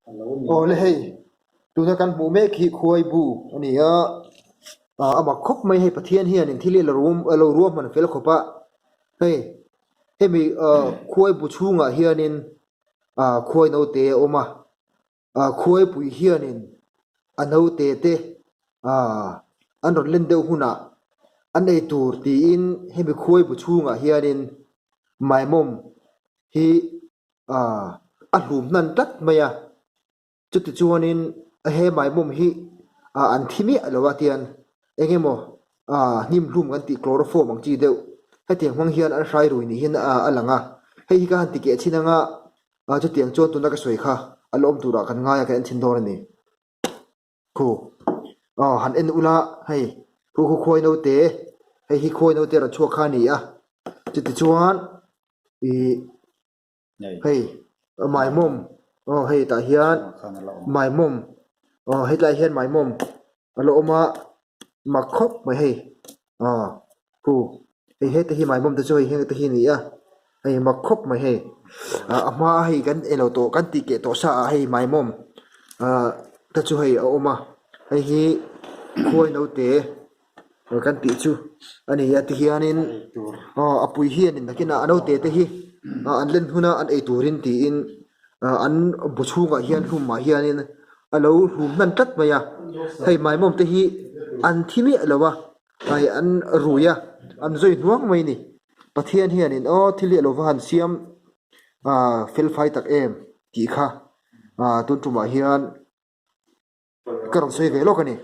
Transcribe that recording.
Aw le hei, tuna kan hmuh mek hi khuai bu a ni a, a mak khawp mai hei Pathian hianin thil hi a lo ruahman fel khawp a, hei hemi khuai bu chhungah hianin khuai naute a awm a, khuai pui hianin a naute te an rawn len deuh hunah an ei tur tiin hemi khuai bu chhungah hianin maimawm hi a hlum hnan tlat mai a, chuti chuanin he maimawm hi an thi miah lo a tian eng emaw hnim hlum kan tih chloroform ang chi deuh hetiang hmang hian an hrai rui niin a lang a, hei hi ka han ti keh chhin anga chutiang chuan tuna ka sawi kha a la awm turah kan ngai a kan en chhin dawn a ni. Khu aw han en ula hei khu khu khuai naute hei hi khuai naute rawn chhuak kha a ni a chuti chuan ih hei maimawm aw hei tah hian maimawm aw hetlai hian maimawm a la awm a mak khawp mai hei aw khu hei hete hi maimawm te chu hei heng te hi a ni a hei mak khawp mai hei ah a hma a hei kan elo tawh kan tih keh tawh sa ah hei maimawm ah te chu hei a awm a hei hi khuai naute kan tih chu a ni a tihianin aw a pui hianin nakinah a naute te hi ah an len hun a an ei turin tiin ah an bu chhungah hian hlum ah hianin a lo hlum hnan tlat mai a hei maimawm te hi an thi miah lo a. Hei an rui a, an zui hnuang mai a ni. Pathian hianin aw thil hi a lo va han siam ah fel fai tak em tih kha ah tun tumah hian ka rawn sawi ve lawk a ni.